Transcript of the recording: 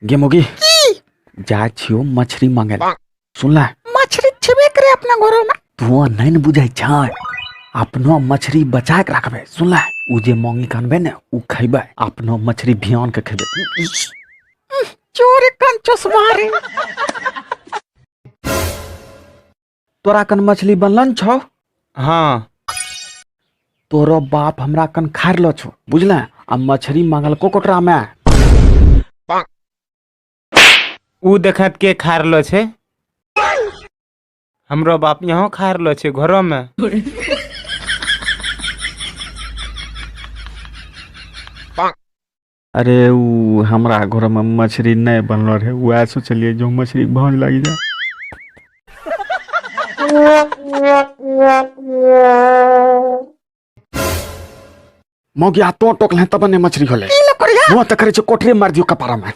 गे मोगी जा छियो मछली मांगे सुनला? मछली छेबे करे अपना घरो में। तू नहीं न बुझै छै, अपनो मछली बचा के रखबे। सुनला? उ जे मांगी कानबे ने उ खैबे, अपनो मछली भियान के खैबे। चोर कंचोस मारे। तोरा कन मछली बनलन छौ? हाँ। तोरो बाप हमरा कन खारलो छौ, बुझले? आ मछली मांगल को कोटरा में। उ देखत के खारलो छै? हमरो बाप यहाँ खारलो छै घरो में। अरे उ हमरा घर में मछली नहीं बनलो रहे, वह सोचलिए जो मछली भांज लगी जाए। मौगिया तो टोकले तब ने मछली होले। की ल करिया? मुँह त करे छो कोठरी मार दियो कपारा में।